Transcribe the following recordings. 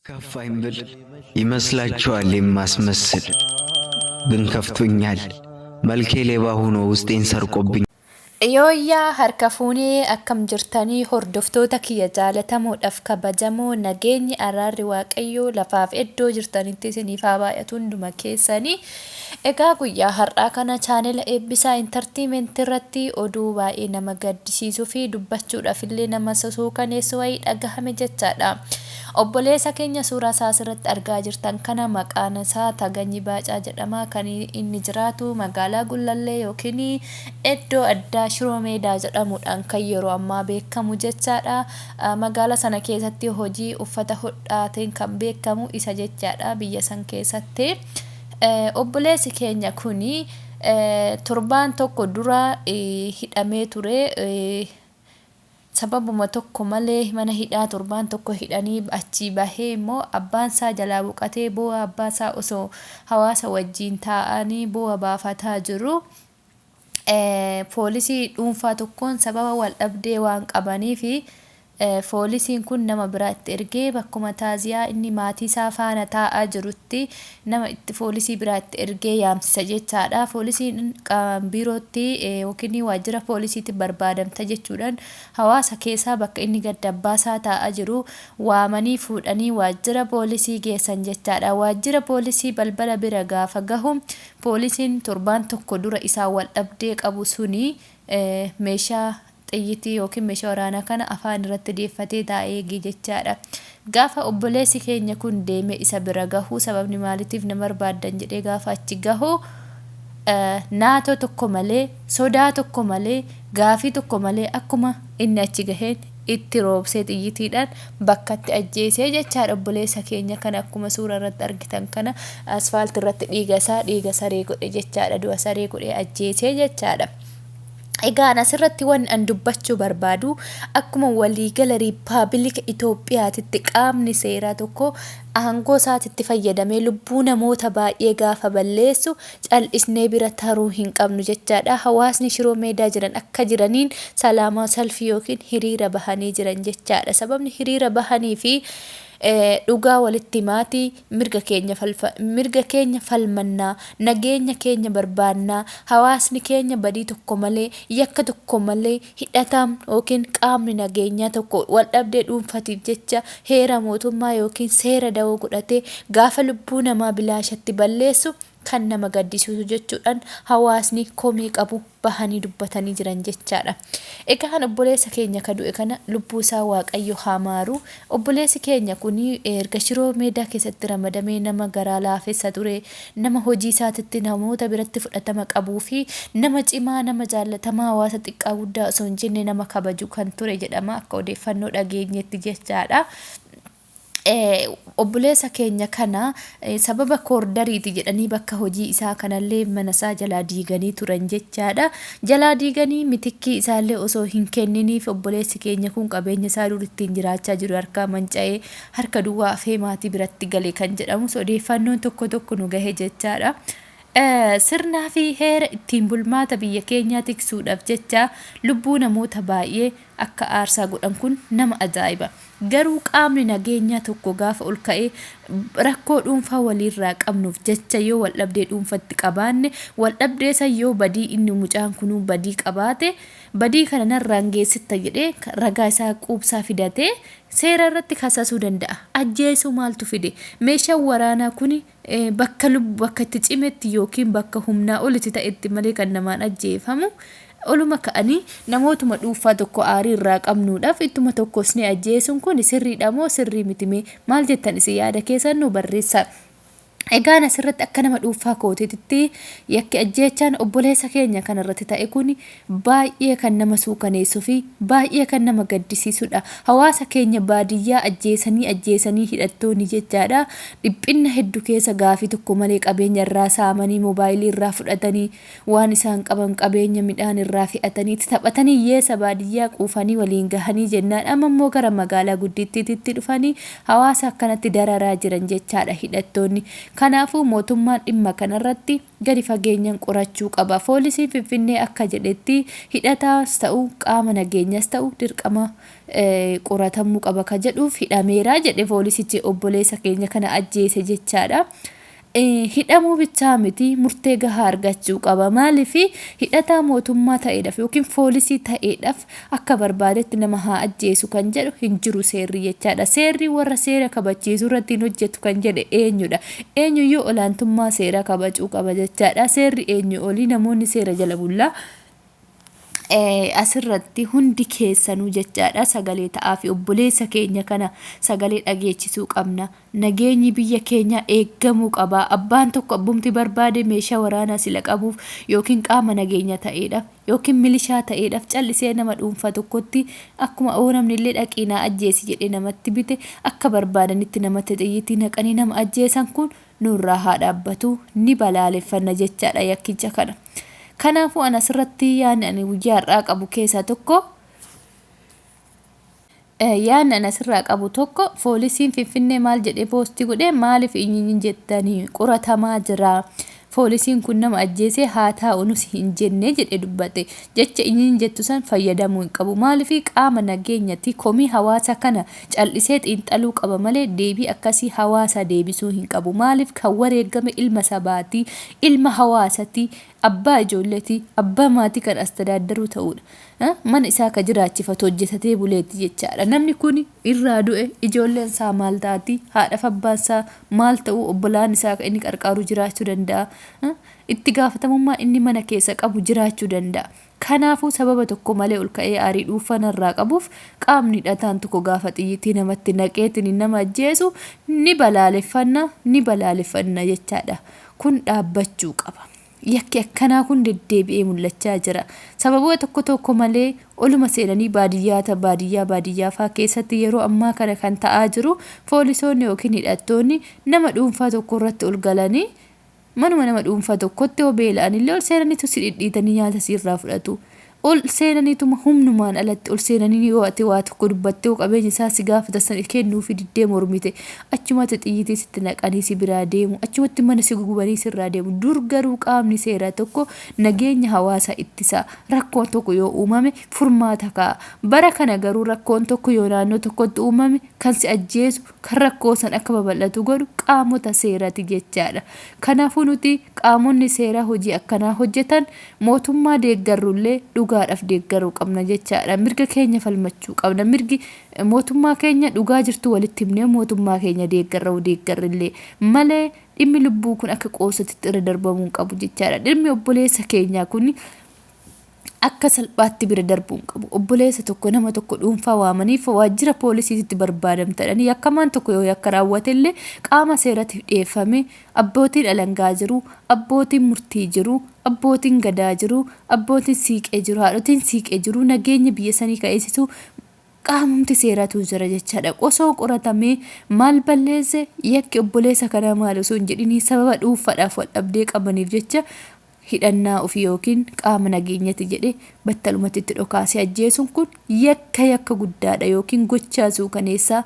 ከፋኝ ብል ይመስላችኋል የማስመስል፣ ግን ከፍቶኛል። መልኬ ሌባ ሆኖ ውስጤን ሰርቆብኝ Yooyyaa harka fuunee akkam jirtanii hordoftoota kiyya jaalatamoodhaaf kabajamoo nageenyi araarri waaqayyoo lafaaf iddoo jirtanitti isiniif haa baay'atu hunduma keessanii. Egaa guyyaa har'aa kana chaanela eebbisaa intartiimentii irratti oduu baay'ee nama gaddisiisuu fi dubbachuudhaaf illee nama suukaneessu wayii dhagahame jechaadha. Obboleessa keenya suuraa isaa asirratti argaa jirtan kana maqaan isaa Taganyi Baacaa jedhama. Kan inni jiraatu magaalaa Gullallee yookiin iddoo addaa Shiroo Meedaa jedhamuudhaan kan yeroo ammaa beekamu jechaadha. Magaalaa sana keessatti hojii uffata hodhaatiin kan beekamu isa jechaadha biyya san keessatti. Obboleessi keenya kuni torbaan tokko dura hidhamee ture. Sababuma tokko malee mana hidhaa torbaan tokko hidhanii achii bahee immoo abbaan isaa jalaa buqatee boo'a abbaa isaa osoo hawaasa wajjiin taa'anii boo'a baafataa jiru. Poolisii dhuunfaa tokkoon sababa wal dhabdee waan qabaniif Foolisiin kun nama biraa itti ergee bakkuma taaziyaa inni maatii isaa faana taa'aa jirutti nama itti foolisii biraa itti ergee yaamsisa jechaadha. Foolisiin biirootti yookiin waajjira poolisiitti barbaadamta jechuudhaan hawaasa keessaa bakka inni gadda abbaa isaa taa'aa jiru waamanii fuudhanii waajjira poolisii geessan jechaadha. Waajjira poolisii balbala bira gaafa gahu poolisiin torbaan tokko dura isaan wal dhabdee qabu suni meeshaa xiyyitii yookiin meeshaa waraanaa kana afaan irratti deeffatee taa'ee eege jechaadha. Gaafa obboleessi keenya kun deemee isa bira gahu sababni maaliitiif na barbaaddan jedhee gaafa achi gahu naatoo tokko malee sodaa tokko malee gaafii tokko malee akkuma inni achi gaheen itti roobsee xiyyitiidhaan bakkatti ajjeesee jechaadha obboleessa keenya kana akkuma suura irratti argitan kana asfaaltii irratti dhiiga isaa dhiiga saree godhe jechaadha du'a saree godhe ajjeesee jechaadha. Egaa an asirratti wanni an dubbachuu barbaadu akkuma waliigala Riippaabilika Itoophiyaatitti qaamni seeraa tokko aangoo isaatitti fayyadamee lubbuu namoota baay'ee gaafa balleessu cal'isnee bira taruu hin qabnu jechaadha. Hawaasni Shiroo Meedaa jiran akka jiraniin salaamaa salfii yookiin hiriira bahanii jiran jechaadha. Sababni hiriira bahanii fi Dhugaa walitti himaati mirga keenya mirga keenya falmannaa, nageenya keenya barbaannaa, hawaasni keenya badii tokko malee, yakka tokko malee hidhataan yookiin qaamni nageenyaa tokko waldhabdee dhuunfatiif jecha heera mootummaa yookiin seera dawoo godhatee gaafa lubbuu namaa bilaashatti balleessu kan nama gaddisiisu jechuudhaan hawaasni komii qabu bahanii dubbatanii jiran jechaadha. Egaan obboleessa keenya ka du'e kana lubbuu isaa Waaqayyo haa maaru. Obboleessi keenya kun erga Shiroo Meedaa keessatti ramadamee nama garaa laafessa ture, nama hojii isaatitti namoota biratti fudhatama qabuu fi nama cimaa, nama jaallatamaa hawaasa xiqqaa guddaa osoo hin jenne nama kabaju kan ture jedhama akka odeeffannoo dhageenyetti jechaadha. Obboleessa keenya kana sababa koordariiti jedhanii bakka hojii isaa kanallee mana isaa jalaa diiganii turan jechaadha. Jalaa diiganii mitikkii isaallee osoo hin kenniniif obboleessi keenya kun qabeenya isaa dur ittiin jiraachaa jiru harkaa manca'ee harka duwwaa hafee maatii biratti gale kan jedhamus odeeffannoon tokko tokko nu gahe jechaadha. Sirnaa fi heera ittiin bulmaata biyya keenyaa tiksuudhaaf jecha lubbuu namoota baay'ee akka aarsaa godhan kun nama ajaa'iba. Garuu qaamni nageenyaa tokko gaafa ol ka'ee rakkoo dhuunfaa waliirraa qabnuuf jecha yoo waldhabdee dhuunfatti qabaanne waldhabdee san yoo badii inni mucaan kunuu badii qabaate badii kana narraan geessitta jedhee ragaa isaa quubsaa fidatee seera irratti kasasuu danda'a. Ajjeesuu maaltu fide? Meeshaan waraanaa kuni bakka lubbu bakka itti cimetti yookiin bakka humnaa olitti ta'etti malee kan namaan ajjeefamu oluma ka'anii namootuma dhuunfaa tokko aarii irraa qabnuudhaaf ittuma tokkosnee ajjeesuun kun sirriidha moo sirrii miti mee maal jettan isin yaada keessan nu barreessaa. Egaan asirratti akka nama dhuunfaa kootiitti yakki ajjeechaan obboleessa keenya kanarratti ta'e kun baay'ee kan nama suukaneessuu fi baay'ee kan nama gaddisiisudha. Hawaasa keenya baadiyyaa ajjeesanii ajjeesanii hidhattoonni jechaadha. Dhiphinna heddu keessa gaafii tokko malee qabeenya irraa saamanii moobaayilii irraa fudhatanii waan isaan qaban qabeenya midhaan irraa fe'atanii itti taphatanii hiyyeessa baadiyyaa quufanii waliin gahanii jennaan amma immoo gara magaalaa guddittiititti dhufanii hawaasa akkanatti dararaa jiran jechaadha hidhattoonni. Kanaafuu mootummaan dhimma kanarratti gadi fageenyan qorachuu qaba. Foolisiin Finfinnee akka jedhetti hidhataas ta'u qaama nageenyas ta'u dirqama qoratamuu qaba ka jedhuuf hidhameera jedhe foolisichi obboleessa keenya kana ajjeese jechaadha. Hidhamuu bichaa miti, murtee gahaa argachuu qaba. Maaliif hidhataa mootummaa ta'eedhaaf yookiin foolisii ta'eedhaaf akka barbaadetti nama haa ajjeesu kan jedhu hin jiru seerri jechaadha. Seerri warra seera kabachiisuu irratti hin hojjetu kan jedhe eenyudha? Eenyuyyuu olaantummaa seeraa kabajuu qaba jechaadha. Seerri eenyu olii, namoonni seera jala bullaa. Asirratti hundi keessanuu jechaadha sagalee ta'aa fi obboleessa keenya kana sagalee dhageechisuu qabna. Nageenyi biyya keenyaa eeggamuu qaba. Abbaan tokko abbumti barbaade meeshaa waraanaa sila qabuuf yookiin qaama nageenya ta'eedhaaf yookiin milishaa ta'eedhaaf callisee nama dhuunfaa tokkotti akkuma oo namni illee dhaqii naa ajjeesi jedhee namatti bite akka barbaadanitti namatti xiyyitii naqanii nama ajjeesan kun nurraa haa dhaabbatu, ni balaaleffanna jechaadha yakkicha kana. Kanaafuu ani asirratti yaadni ani guyyaa har'aa qabu keessaa tokko, yaadni ani asirraa qabu tokko, foolisiin Finfinnee maal jedhee poostii godhee? Maaliif inyinyin jettanii? Qoratamaa jira. Foolisiin kun nama ajjeesee haa taa'u nus hin jenne jedhee dubbate. Jecha inyinyin jettu san fayyadamuu hin qabu. Maaliif qaama nageenyati komii hawaasa kana cal'isee xiinxaluu qaba malee deebii akkasii hawaasaa deebisuu hin qabu. Maaliif kan wareegame ilma sabaati, ilma hawaasati, abbaa ijoolleeti, abbaa maatii kan astadaaddaruu ta'uudha. Mana isaa ka jiraachifatu hojjetatee buleeti jechaadha. Namni kun irraa du'e ijoolleen isaa maal taati? Haadhaaf abbaan isaa maal ta'u? Obbolaan isaa kan inni qarqaaru jiraachuu danda'a. Itti gaafatamummaa inni mana keessa qabu jiraachuu danda'a. Kanaafuu sababa tokko malee ol ka'ee aarii dhuunfaa narraa qabuuf qaamni hidhataan tokko gaafa xiyyitii namatti naqeetiin nama ajjeesu ni balaaleffanna, ni balaaleffanna jechaadha. Kun dhaabbachuu qaba. Yakki akkanaa kun deddeebi'ee mul'achaa jira. Sababoota tokko tokko malee oluma seenanii baadiyyaata baadiyyaa baadiyyaa faa keessatti yeroo ammaa kana kan ta'aa jiru foolisoonni yookiin hidhattoonni nama dhuunfaa tokko irratti ol galanii manuma nama dhuunfaa tokkotti yoo beela'anillee ol seenaniitu si dhidhiitanii nyaata si irraa fudhatu. Ol seenaniituma humnumaan alatti ol seenanii yoo ati waa tokko dubbattee yoo qabeenya isaa si gaafatan sana kennuufii diddee mormite achumatti xiyyitii sitti naqanii si biraa deemu, achumatti mana si gugubanii sirraa deemu. Dur garuu qaamni seeraa tokko nageenya hawaasaa ittisa. Rakkoon tokko yoo uumame furmaata kaa'a. Bara kana garuu rakkoon tokko yoo naannoo tokkotti uumame kan si ajjeesu, kan rakkoo san akka babal'atu godhu qaamota seerati jechaadha. Kanaafuu nuti qaamonni seeraa hojii akkanaa hojjetan mootummaa deeggarrullee dhugaadhaaf deeggaruu qabna jechaadha. Mirga keenya falmachuu qabna. Mirgi mootummaa keenya dhugaa jirtu walitti himnee mootummaa keenya deeggarra deeggarrillee malee dhimmi lubbuu kun akka qoosatitti irra darbamuu hin qabu jechaadha. Dhimmi obboleessa keenyaa kun akka salphaatti bira darbuu hin qabu. Obboleessa tokko nama tokko dhuunfaa waamanii waajjira poolisiitti barbaadamtadhanii yakkamaan tokko yoo yakka raawwatellee qaama seeratiif dhiyeeffamee abbootiin alangaa jiru, abbootiin murtii jiru, abbootiin gadaa jiru, abbootiin siiqee jiru, haadhotiin siiqee jiru, nageenya biyya sanii kan eegsisu qaamumti seeratu jira jechaadha. Osoo qoratamee maal balleesse, yakki obboleessa kanaa maal osoo hin jedhinii sababa dhuunfaadhaaf wal dhabdee qabaniif jecha hidhannaa ofii yookiin qaama nageenyati jedhe battalumatti itti dhokaasee ajjeesuun kun yakka yakka guddaadha yookiin gochaa suukaneessaa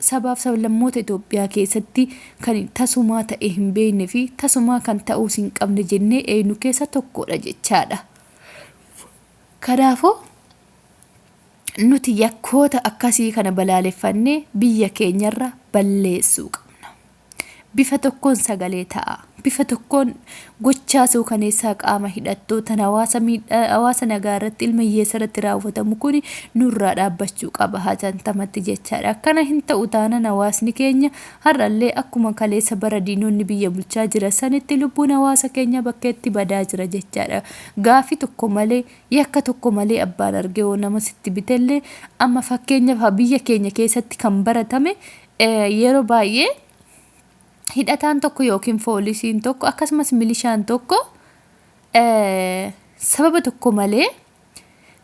sabaaf sablammoota Itoophiyaa keessatti kan tasumaa ta'e hin beekne fi tasumaa kan ta'uus hin qabne jennee eeynu keessa tokkodha jechaadha. Kanaafuu nuti yakkoota akkasii kana balaaleffannee biyya keenyarra balleessuu qabna. Bifa tokkoon sagalee ta'a. Bifa tokkoon gochaa suukaneessaa qaama hidhattootaan hawaasa miidhaa hawaasa nagaa irratti, ilma hiyyeessa irratti raawwatamu kun nurraa dhaabbachuu qaba hatantamatti jechaadha. Akkana hin ta'u taanaan hawaasni keenya har'allee akkuma kaleessa bara diinonni biyya bulchaa jira sanitti lubbuun hawaasa keenyaa bakkeetti badaa jira jechaadha. Gaafii tokko malee, yakka tokko malee abbaan argee yoo nama sitti bitellee amma fakkeenyaaf biyya keenya keessatti kan baratame yeroo baay'ee hidhataan tokko yookiin foolisiin tokko akkasumas milishaan tokko sababa tokko malee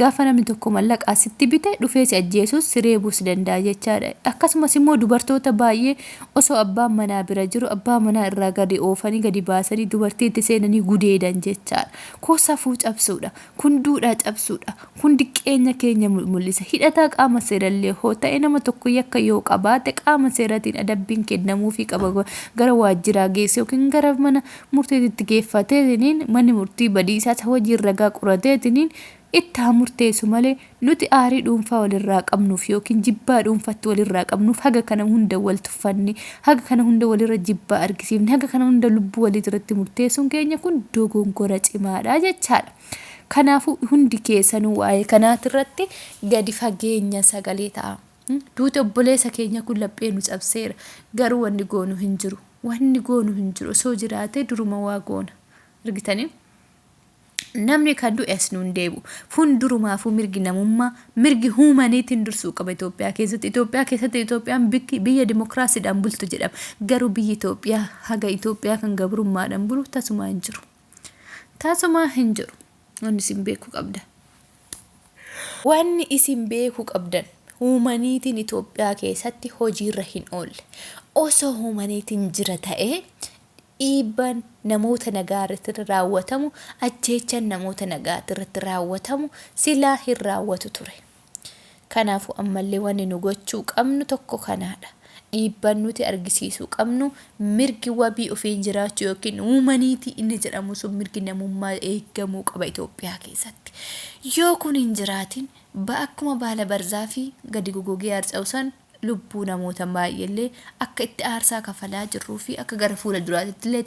Gaafa namni tokko mallaqaa sitti bite dhufee si ajjeesuus si reebuus danda'a jechaadha. Akkasumas immoo dubartoota baay'ee osoo abbaan manaa bira jiru abbaa manaa irraa gadi oofanii gadi baasanii dubartii itti seenanii gudeedan jechaadha. Kun safuu cabsuudha. Kun duudhaa cabsuudha. Kun diqqeenya keenya mul'isa. Hidhataa qaama seerallee hoo ta'e nama tokko yakka yoo qabaate qaama seeratiin adabbiin kennamuufii qaba. Gara waajjiraa geesse yookiin gara mana murteetitti geeffateetiniin manni murtii badii isaa isa wajjin ragaa qorateetiniin itti haa murteessu malee nuti aarii dhuunfaa walirraa qabnuuf yookiin jibbaa dhuunfatti walirraa qabnuuf haga kana hunda wal tuffanne, haga kana hunda walirra jibbaa argisiifne, haga kana hunda lubbuu walii irratti murteessuun keenya kun dogongora cimaadha jechaadha. Kanaafuu hundi keessanuu waa'ee kanaatirratti gadi fageenya sagalee ta'a. Duuti obboleessa keenya kun laphee nu cabseera. Garuu wanni goonu hin jiru. Wanni goonu hin jiru. Osoo jiraatee duruma waa goona. Argitanii? Namni kan du'e as nuun deebi'u. Fundurumaafuu mirgi namummaa, mirgi huumaniitiin dursuu qaba Itoophiyaa keessatti. Itoophiyaa keessatti Itoophiyaan biyya dimokiraasiidhaan bultu jedhama. Garuu biyyi Itoophiyaa haga Itoophiyaa kan gabrummaadhaan bulu tasumaa hin jiru. Tasumaa hin jiru. Wanni isin beekuu qabdan. Wanni isin beekuu qabdan huumaniitiin Itoophiyaa keessatti hojiirra hin oolle. Osoo huumaniitiin jira ta'ee dhiibbaan namoota nagaa irratti raawwatamu, ajjeechaan namoota nagaa irratti raawwatamu silaa hin raawwatu ture. Kanaafuu ammallee wanni nu gochuu qabnu tokko kanaadha. Dhiibbaan nuti argisiisuu qabnu mirgi wabii ofiin jiraachuu yookiin huumaniitii inni jedhamu sun mirgi namummaa eegamuu qaba Itoophiyaa keessatti. Yoo kun hin jiraatin akkuma baala barzaafii gadi gogogee harca'u san lubbuu namoota baay'eellee akka itti aarsaa kafalaa jirruu fi akka gara fuula duraatti illee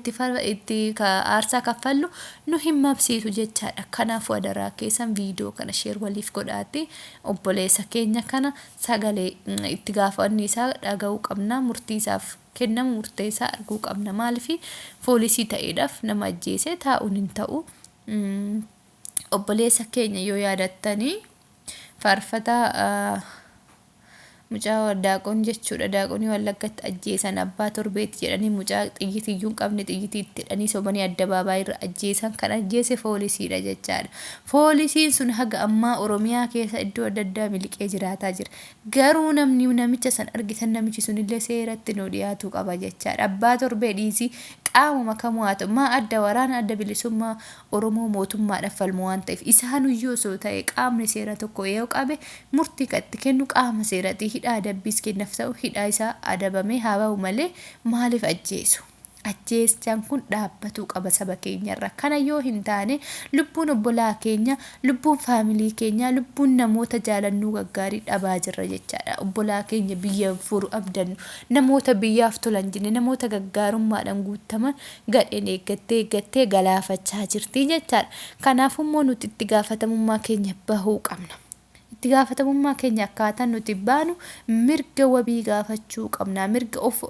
itti aarsaa kaffallu nu hin mabsiisu jechaadha. Kanaafuu adaraa keessan viidiyoo kana share waliif godhaati obboleessa keenya kana sagalee itti gaafanni isaa dhaga'uu qabna, murtii isaaf kennamu murtee isaa arguu qabna. Maaliif foolisii ta'eedhaaf nama ajjeesee taa'uun hin ta'u. Obboleessa keenya yoo yaadattanii faarfataa mucaa daaqon jechuudha. Daaqonii Wallaggatti ajjeesan abbaa torbeetti jedhanii mucaa xiyyitii iyyuu hin qabne xiyyitii itti hidhanii sobanii addabaabaayii irra ajjeesan kan ajjeese foolisiidha jechaadha. Foolisiin sun haga ammaa Oromiyaa keessa iddoo adda addaa miliqee jiraataa jira. Garuu namni namicha san argitan namichi sunillee seeratti nu dhiyaatuu qaba jechaadha. Abbaa torbee dhiisii qaamuma kamuu haa ta'u maa adda waraana adda bilisummaa Oromoo mootummaadhaaf falmu waan ta'eef isaanuyyuu osoo ta'e qaamni seera tokko yoo qabe murtii kan itti kennu qaama seeratii hidhaa adabbiis kennaf ta'u hidhaa isaa adabamee haa bahu malee maaliif ajjeesu? Ajjeechaan kun dhaabbatuu qaba saba keenyarra. Kana yoo hin taane lubbuun obbolaa keenya, lubbuun faamilii keenyaa, lubbuun namoota jaalannuu gaggaarii dhabaa jirra jechaadha. Obbolaa keenya biyya furu abdannu, namoota biyyaaf tolan jenne, namoota gaggaarummaadhaan guuttaman gadheen eeggattee eeggattee galaafachaa jirti jechaadha. Kanaafuu immoo nuti itti gaafatamummaa keenya bahuu qabna. Itti gaafatamummaa keenya akkaataan nuti baanu mirga wabii gaafachuu qabna. Mirga of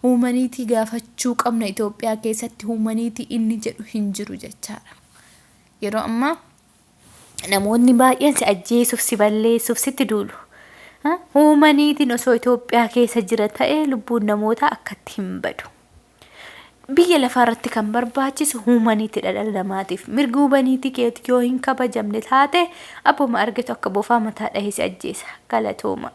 huumaniitii gaafachuu qabna. Itoophiyaa keessatti huumaniitii inni jedhu hin jiru jechaadha. Yeroo ammaa namoonni baay'een si ajjeesuuf, si balleessuuf sitti duulu. Huumaniitiin osoo Itoophiyaa keessa jira ta'ee lubbuun namootaa akkatti hin badu. Biyya lafaa irratti kan barbaachisu huumaniitiidha dhala namaatiif. Mirgi huumaniitii keeti yoo hin kabajamne taate abbuma argetu akka bofaa mataa dhahee si ajjeesa. Galatooma.